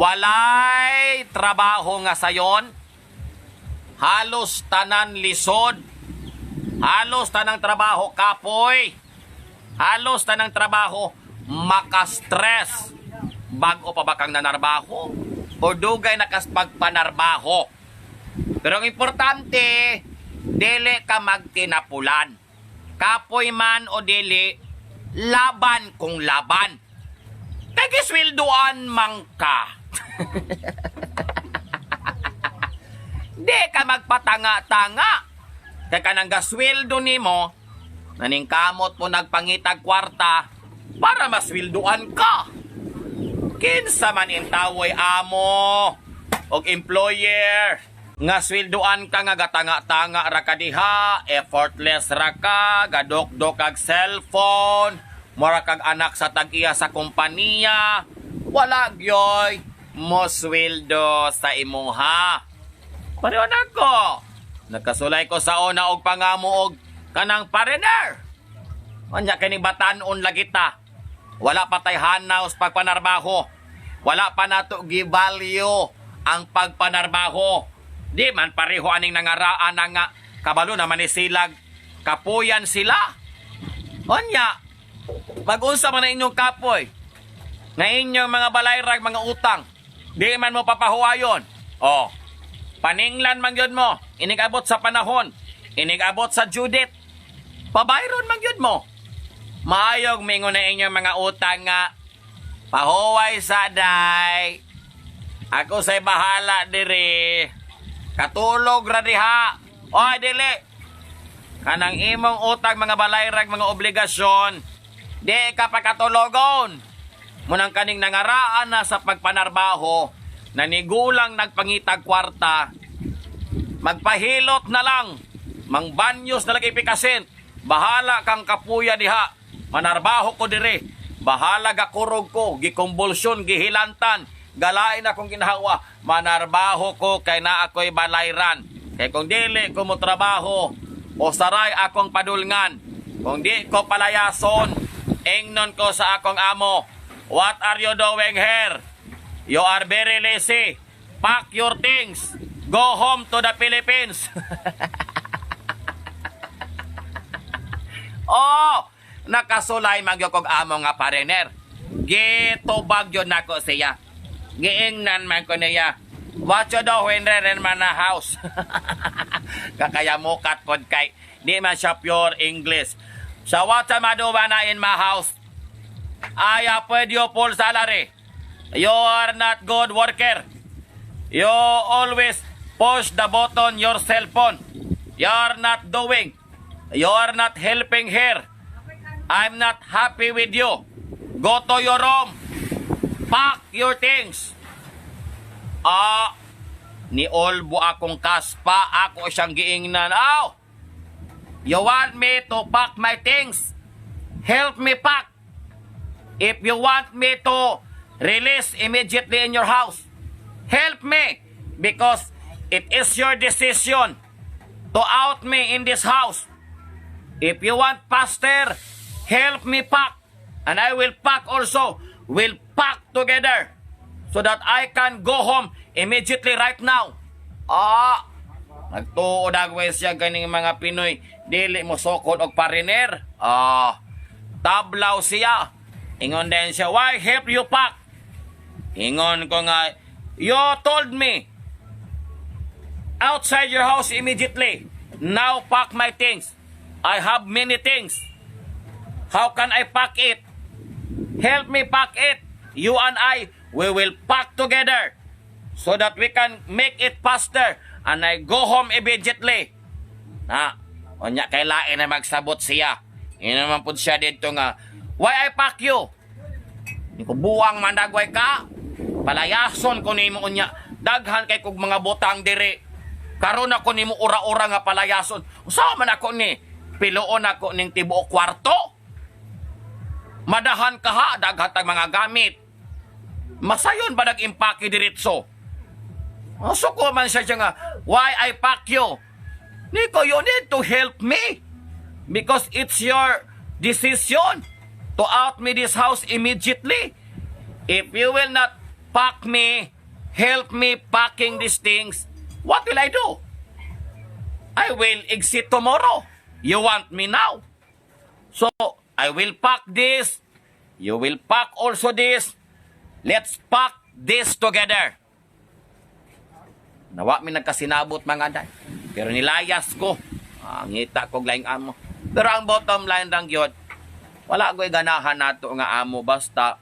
Walay trabaho nga sayon. Halos tanan lisod. Halos tanang trabaho kapoy. Halos tanang trabaho makastress. Bag-o pa ba kang nanarbaho? O dugay na kas pagpanarbaho? Pero ang importante, dili ka magtinapulan. Kapoy man o dili, laban kung laban. Kay gisweldoan man ka. Di ka magpatanga-tanga. Kay kanang gasweldo nimo, naningkamot mo nagpangitag kwarta para masweldoan ka. Kinsa man intawoy amo og employer nga sweldoan ka nga gatanga-tanga ra ka diha, effortless ra ka, gadokdok kag cellphone, mura kag anak sa tag-iya sa kompanya, wala gyoy mo sweldo sa imuha. Pareho na ko. Nakasulay ko sa una og pangamo og kanang foreigner. Anya kini batan-on lagi ta. Wala pa tay hanaws pagpanarbaho. Wala pa nato gi-value ang pagpanarbaho. Di man pareho aning nangaraan na nga kabalo naman ni silag kapuyan sila. Onya, mag-unsa man na inyong kapoy. Nga inyong mga balayrag, mga utang. Di man mo papahuwayon. Oh, paninglan man yun mo. Inigabot sa panahon. Inigabot sa due date. Pabayron man yun mo. Maayog mingon na inyong mga utang nga pahuway sa day. Ako say bahala diri. Katulog ra diha. Oy, dili. Kanang imong utang, mga balayrag, mga obligasyon, di ka pakatulogon. Munang kaning nangaraan na sa pagpanarbaho, nanigulang nagpangitag kwarta, magpahilot na lang, mangbanyos na lang ipikasin, bahala kang kapuya diha, manarbaho ko dire, bahala gakurog ko, gikumbulsyon, gihilantan, galain akong ginhawa, manarbaho ko kay na ako'y balayran. Kay kung dili ko mo trabaho, o saray akong padulngan, kung di ko palayason, ingnon ko sa akong amo, "What are you doing here? You are very lazy. Pack your things. Go home to the Philippines." Oh, nakasulay magyokog amo nga parener. Gitubag yun nako siya. Giingnan man ko niya. "What you doing there in my house?" Kakaya mukat pod kay di man siya pure English. "So what am I doing na in my house? I pwede you full salary. You are not good worker. You always push the button your cell phone. You are not doing. You are not helping here. I'm not happy with you. Go to your room. Pack your things." Ah, ni Olbo akong kaspa, ako siyang giingnan. "Aw! You want me to pack my things? Help me pack. If you want me to release immediately in your house, help me because it is your decision to out me in this house. If you want faster, help me pack. And I will pack also. We'll pack together so that I can go home immediately right now." Ah, nagtuo dagway siya ganing mga Pinoy. Dili mo sokod og pariner. Ah, tablaw siya. Ingon din siya, "Why help you pack?" Ingon ko nga, "You told me outside your house immediately. Now pack my things. I have many things. How can I pack it? Help me pack it. You and I, we will pack together so that we can make it faster and I go home immediately." Na, unya kay lain na magsabot siya. Ina naman pud siya dito nga, "Why I pack you? Di ko buwang mandagway ka. Palayason ko nimo unya. Daghan kay kog mga butang diri. Karon ako nimo ura-ura nga palayason. Usa man ako ni? Piloon ako ning tibuok kwarto. Madahan ka ha, daghan tag mga gamit. Masayon ba nag-impake diretso?" Suko man siya siya nga, "Why I pack you?" Nico, "You need to help me. Because it's your decision to out me this house immediately. If you will not Pack me, help me packing these things. What will I do? I will exit tomorrow. You want me now. So, I will pack this. You will pack also this. Let's pack this together. Nawa mi nagkasinabot, mga day. Pero nilayas ko. Ah, ngita ko laing amo. Pero ang bottom line lang yun, wala ko'y ganahan nato nga amo basta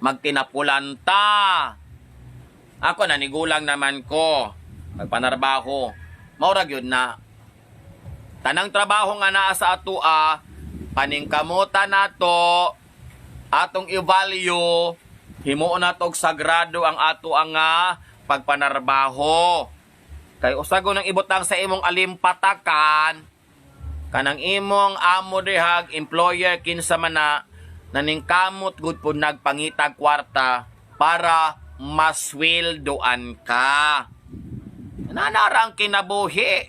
magtinapulan ta. Ako, nanigulang naman ko. Magpanarbaho. Maurag yun na tanang trabaho nga naa sa atua, paningkamutan nato, atong i-value, himuon nato og sagrado ang ato ang nga pagpanarbaho. Kay usago nang ibutang sa imong alimpatakan, kanang imong amo dihag, employer, kinsa man na, naningkamot gud po nagpangitag kwarta para masweldoan ka. Nanara ang kinabuhi.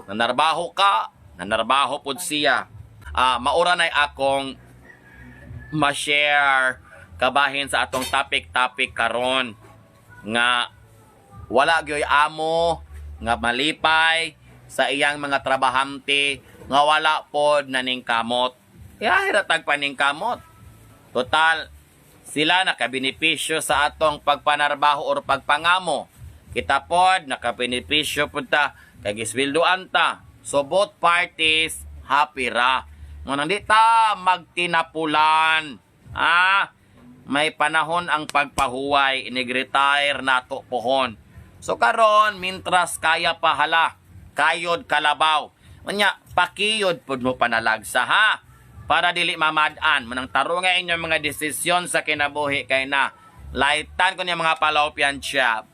Nanarbaho ka, nanarbaho pud siya. Ah, maura nay akong ma-share kabahin sa atong topic-topic karon nga wala gyoy amo nga malipay sa iyang mga trabahante nga wala pod naningkamot. Kaya tag paningkamot. Total, sila nakabenepisyo sa atong pagpanarbaho or pagpangamo. Kita pod nakabenepisyo pud ta kay gisweldoan ta. So both parties happy ra. Ngunang di ta magtinapulan. Ah, may panahon ang pagpahuway, inig-retire nato pohon. So karon, mintras kaya pa hala, kayod kalabaw. Unya, pakiyod pud mo panalagsa ha. Para dili mamad-an, manang tarunga inyong mga desisyon sa kinabuhi kay na laitan ko niya mga palopyan siya.